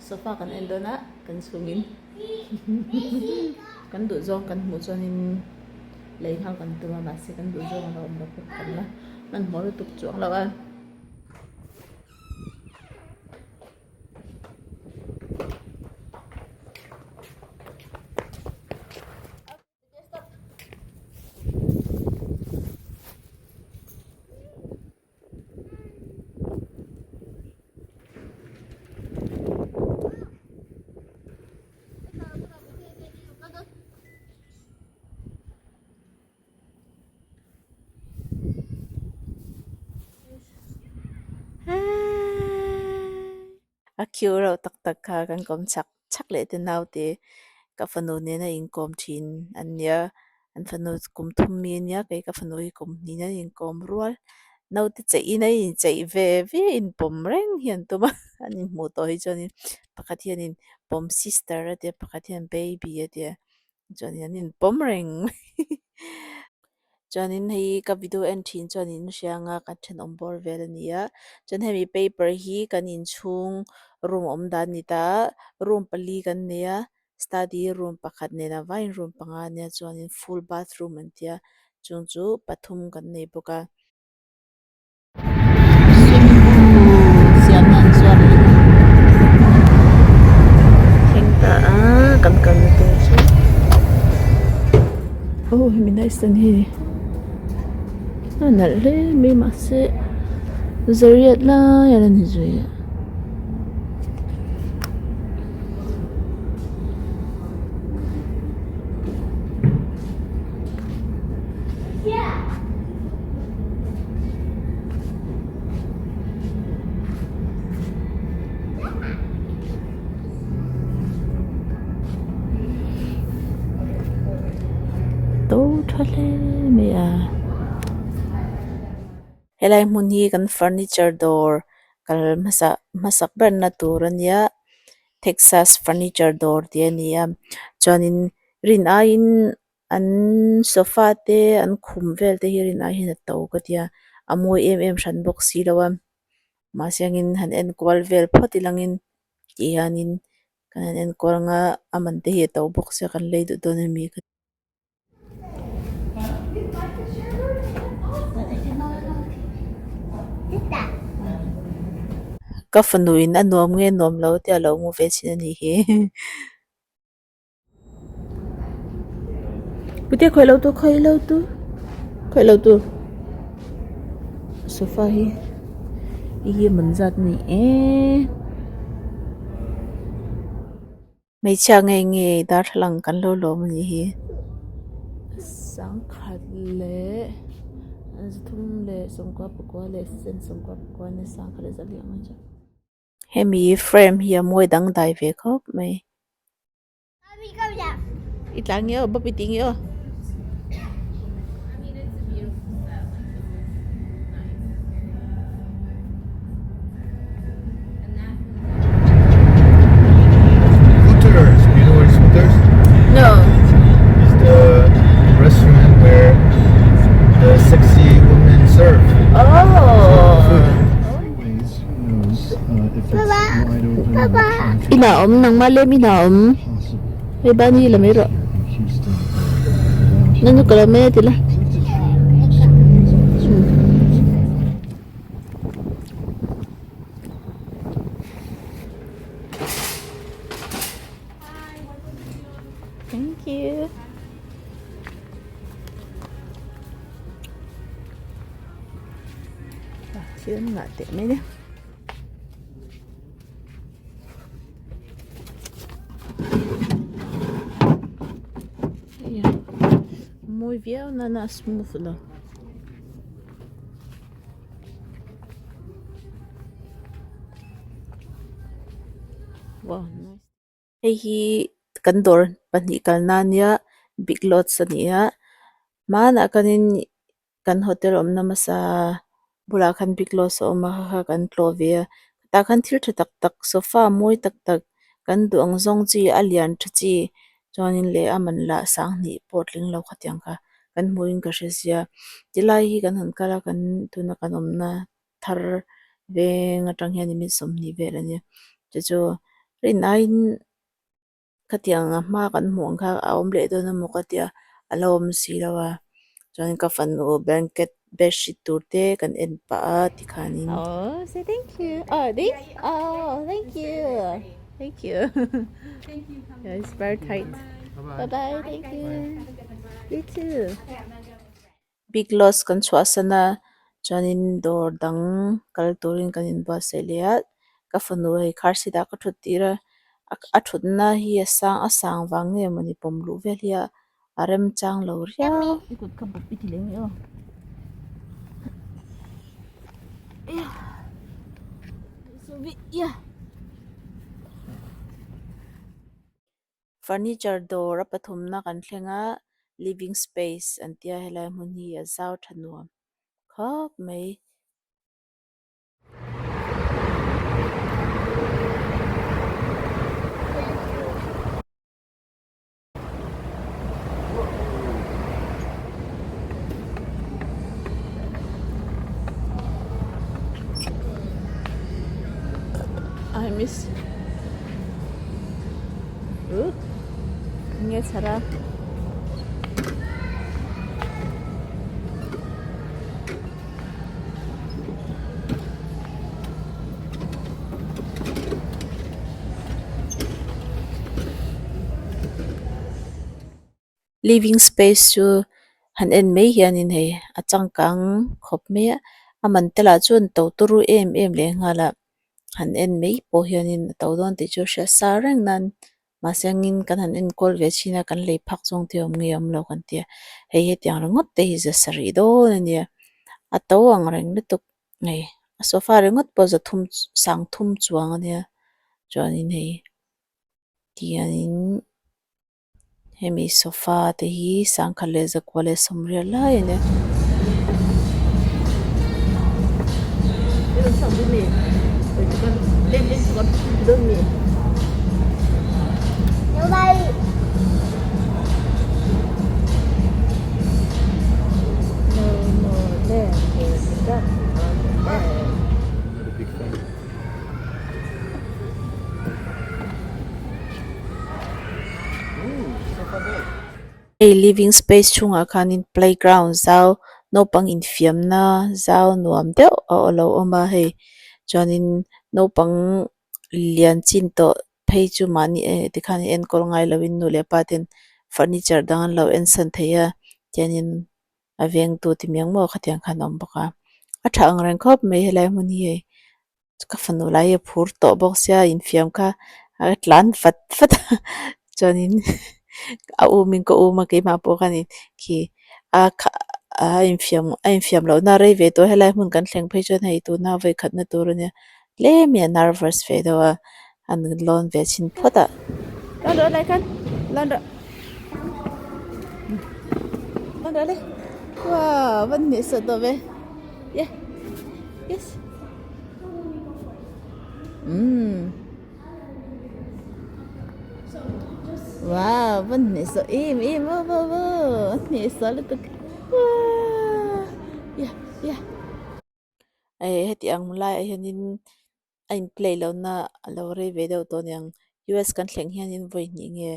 Sofa kan en dawn a kan chhungin kan duh zawng kan hmuh chuanin lei nghal kan tum a mahse kan duh zawng a lo awm lo bawk kan la hmanhmawh lutuk chuang lo a. A cute reuh tak tak kha kan kawm chak chak leh te naute ka fanu nena inkawm thin an nia an fanu kum thum mi ania kei ka fanu hi kum hnih nen a inkawm rual naute cheih in a incheih ve ve a inpawm reng hi an tum a an inhmuh tawh hi chuanin pakhat hianin pawm sister a tia pakhat hian baby a tia chuanin an inpawm reng mai chuanin hei ka video en thin chuan in hria anga kan thenawm bawr vel a ni a chuan hemi paper hi kan inchhung room awm dan a ni ta a room pali kan nei a study room pakhat nen a vaiin room panga a nia chuanin full bathroom an tia chung chu pathum kan nei bawk a. Swimming pool siamna an zuar leh thleng ta a kan kalna tur chu aw hemi nice dan hi a nalh hle mai mahse zariat lai a la ni zui a. To tha hle mai a helai hmun hi kan furniture dawr kal hmasa hmasak berna tur a nia Texas furniture dawr tih a ni a chuanin rin aiin An sofa te an khum vel te hi rin ai hian a to ka tia a mawi em em hran bawk si lo a mahse angin han en kual vel phawt ilangin tih hianin kan han en kual anga a man te hi a to bawk sia kan lei duh dawn ami ka Ka fanu in a nuam nge nuam lo tia lo mu ve chin a nih hi. Putea khawih lo tu khawih lo tu khawih lo tu sofa hi hei man zat a ni e hmeichhia nge nge darthlalang kan lo lawm a nih hi sangkhat leh zathum leh sawmkua pakua leh sen sawmkua pakua nia sangkhat leh zali ang chu. Hemi frame hi a mawi dangdai ve khawp mai. I tla nge aw bawp i ti nge aw. Hooters, you know where is Hooters? No. It's the restaurant where the sexy women serve. Oh. Food. Freeways knows uh, if it's wide open or traffic Inah a awm nangmah lem inah a awm. possible Hei ban hi la mai rawh. here in Houston or Nanu Washington. ka lo mai a ti la. These are the Thank you. Thil an ngah teh mai nia. Mawi viau nana a smooth lo. Wow nice. Hei hi kan dawr pahnih kalna ania big lots a ni a hmanah khanin kan hotel awmna hmasa bulah khan big lots a awm a kha kha kan tlawh ve a tah khan thil tha tak tak sofa mawi tak tak kan duh ang zawng chi a lian tha chi chuanin leh a man lah sang hnih pawh tling lo khatiang kha kan hmuhin ka hre sia tilai hi kan han kal a kan tuna kan awmna thar veng atang hian minute 20 vel a nia chu chu Rin aiin khatiang a hma kan hmuh ang kha a awm leh dawn emaw ka tia a lo awm si lo a chuan ka fanu blanket bedsheet tur te kan en pah a tikhanin. Oh say thank you oh this oh thank you thank you yeah it's very tight bye bye thank you you too. Big Lots kan chhuahsan a chuanin dawr dang kal turin kan inbuatsaih leh a ka fanu hei car seat ah ka thut tir a a thutna hi a sang a sang vang nge mawni pawm luh vel hi a a remchang lo riau. I kut kha bawp i ti leh nge aw Furniture dawr a pathumna kan thleng a living space an tia helai hmun hi a zau tha nuam khawp mai. I miss uh nge chhara Living space chu han en mai hianin hei a changkang khawp mai a a man te lah chuan to turu em em leh nghal a han en mai pawh hianin a to dawn tih chu a hriat sa reng nan mahse angin kan han enkawl ve thin a kan lei phak zawng te awm nge awm lo kan tia hei hetiang ringawt te hi za sarih dawn a nia a to ang reng lutuk hei a sofa ringawt pawh za thum sang thum chuang a nia chuanin hei tihianin. Hemi sofa te hi sangkhat leh zakua leh sawmriat lai a nia. Hei living space chhungah khanin playground zau naupang infiamna zau nuam deuh a lo awm a hei chuanin naupang lian chin tawh phei chu mahni tikhan enkawl ngai lovin nu leh pa ten furniture dang an lo ensan thei a tianin a vengtu ti miang maw khatiang khan a awm bawk a a tha ang reng khawp mai helai hmun hi hei. Ka fanu lai hi a phur tawh bawk sia infiam kha a tlan vat vat a chuanin a um in ka um a keimah pawh khanin khi a kha a infiam a infiam loh na rei ve tawh helai hmun kan thleng phei chuan hei tuna vawikhat na tur ania tlem hi a nervous ve deuh a an lawn ve chhin phawt a. Lawn rawh lai khan lawn rawh lawn rawh le wow van hnehsawh tawh ve yeah yes. Umm Wow van hnehsawh em em aw aw aw a hnehsawh lutuk wow yeah yeah eh heti ang laiah hianin a in play lohna a lo rei ve deuh tawh aniang U_S kan thleng hianin vawi hnih nge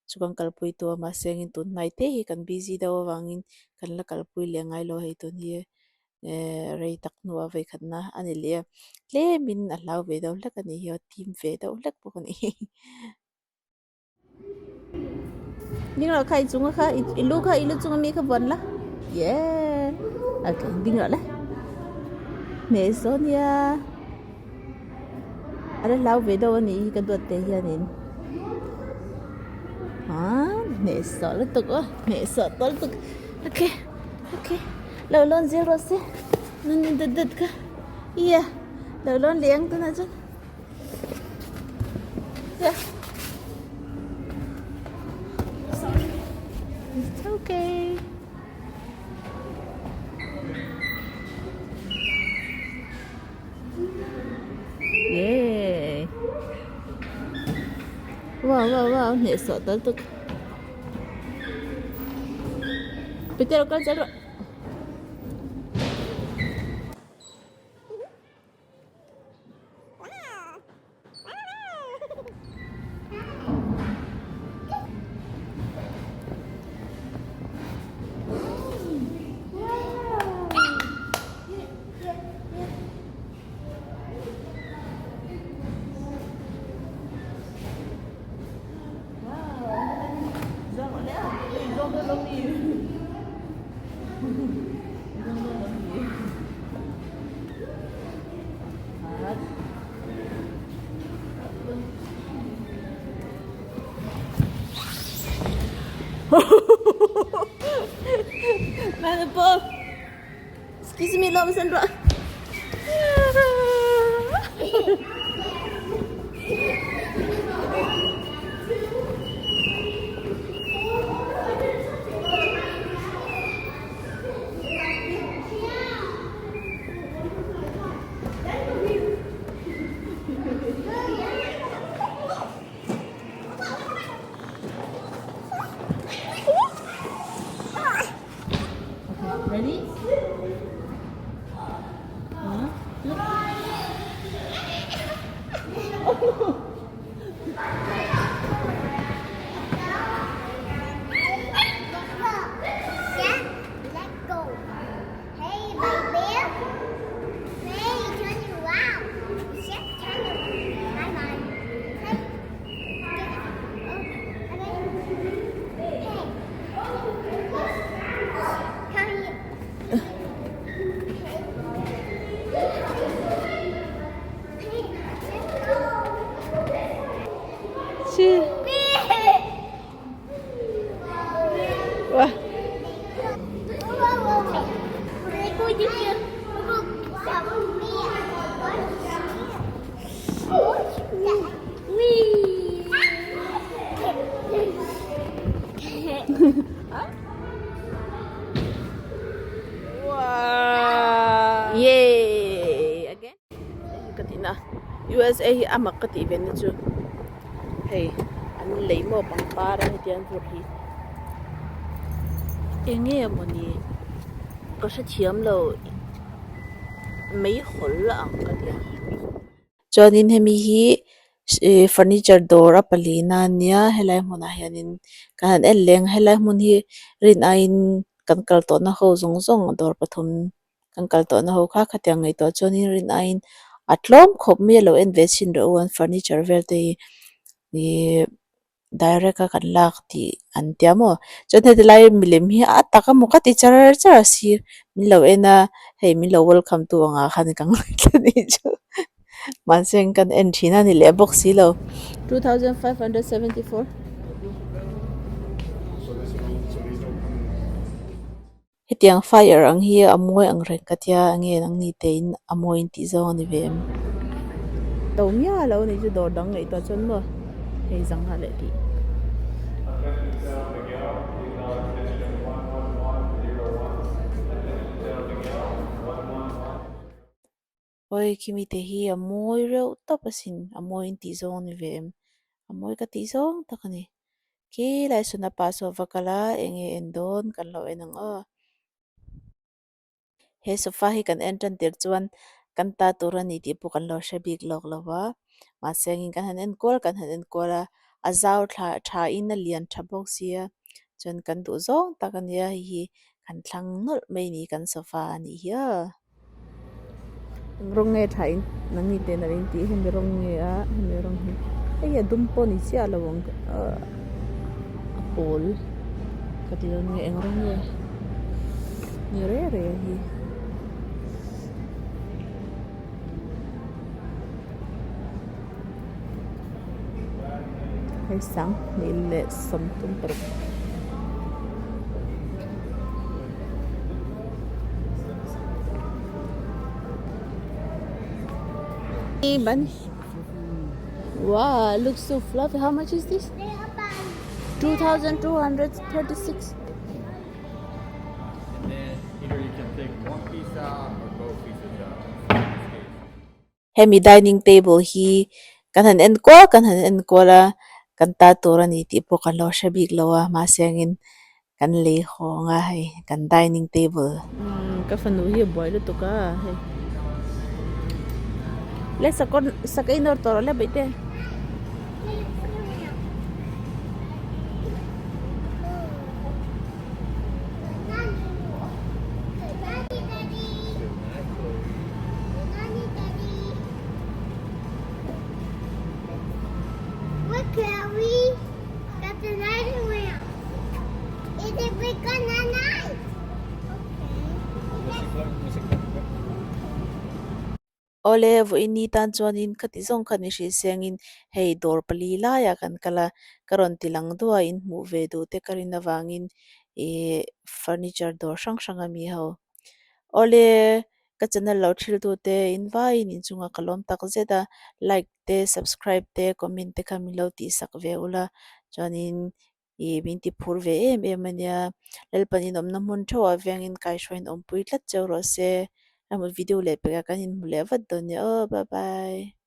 chu kan kalpui tawh a mahse engin tun hnai te hi kan busy deuh avangin kan la kalpui leh ngai lo hei tun hi eh rei tak hnuah vawikhatna a ni leh a tlemin a hlau ve deuh hlek a nih hi a tim ve deuh hlek bawk a ni. Ding rawh kha i chunga kha i lu kha i lu chunga mi kha vuan la yeah okay ding rawh le hneh saw nia a la hlau ve deuh a nih hi ka duat te hianin haa hneh sawh lutuk aw hneh sawh tawh lutuk okay okay lo lawn zel rawh se nun dat dat kha yeah lo lawn leh ang tunah chuan. Yeah. It's okay. Yeah. Wow, wow, wow. Hnehsawh tal tuk. Peter, kal zel rawh. Mana pawh excuse me lawm san rawh. Ready? One, two. Let go. Hey, baby. Hey, turn around. Just turn around. Bye bye. Hey. Hey. Come here. Hey, let's go. Chi. Wah. Wow. Yay! Again. Ka ti na. USA hi a mak ka tih ve na chu. Hei an lei maw pangpar a hetiang tur hi. Enge mawni ka hrethiam lo meihawl a ang ka tia. Chuanin hemi hi ih furniture dawr a palina ania helai hmunah hianin ka han en leng a helai hmun hi rin aiin kan kal tawhna ho zawng zawng dawr pathum kan kal tawhna ho kha khatiang ngaihtuah chuanin rin aiin a tlawm khawp mai a lo en ve chhin rawh u an furniture vel te hi ihh direct a kan lak tih an tia maw chuan heti lai milem hi a tak emaw ka ti char char a sir min lo en a hei min lo welcome tu angah khan ka ngaithla nih chu mahse kan en thin a ni leh bawk si lo. 2574. Hetiang fire ang hi a mawi ang reng ka tia enge nang ni tein a mawi in tih zawng a ni ve em? To miah lo a nih chu dawr dang ngaihtuah chuan maw hei zangha leh tih. Awi khimi te hi a mawi reuh tawp asin a mawi in tih zawng a ni ve em a mawi ka tih zawng tak a ni khi lai sawn a pa saw va kal a enge en dawn kan lo en ang aw he sofa hi kan en tan tir chuan kan ta tur a ni tih pawh kan lo hre bik lawk lo va mahse engin kan han enkual kan han enkual a a zau thla tha in a lian tha bawk sia chuan kan duh zawng tak a nia hei hi kan thlang nawlh mai ni kan sofa a nih hi aw. Eng rawng nge tha in nang ni ten a in tih hemi rawng nge a hemi rawng hi hei hi a dum pawh ni chiah lo ang ahh a pawl ka ti dawn nge eng rawng nge ni rei rei a hi. Hei sanghnih leh sawmthum paruk. Ban Wow, looks so fluffy. How much is this? 2236. And then either you can take one piece out or both pieces out. In this case. Hemi dining table hi kan han en kual kan han en kual a kan ta tur a ni tih pawh kan lo hre bik lo a mahse angin kan lei hawng a hei kan dining table. Umm ka fanu hi a buai lutuk a hei le sakawr sakei nawr tawh rawh le baihte. Awle vawiin ni tan chuanin khati zawng kha ni hrih siangin hei dawr pali laiah kan kal a ka rawn ti lang duah in hmuh ve duh te ka rin avangin. Ihh furniture dawr hrang hrang a mi ho. Awle ka channel lo thil tu te in vaiin inchungah ka lawm tak zet a like te subscribe te comment te kha min lo tih sak ve ula chuanin ih min ti phur ve em em a nia Lalpan inawmna hmun theuh ah vengin kaihruaiin awmpui tlat cheu rawh se a video leh pekah kan inhmu leh vat dawn nia aw bye bye.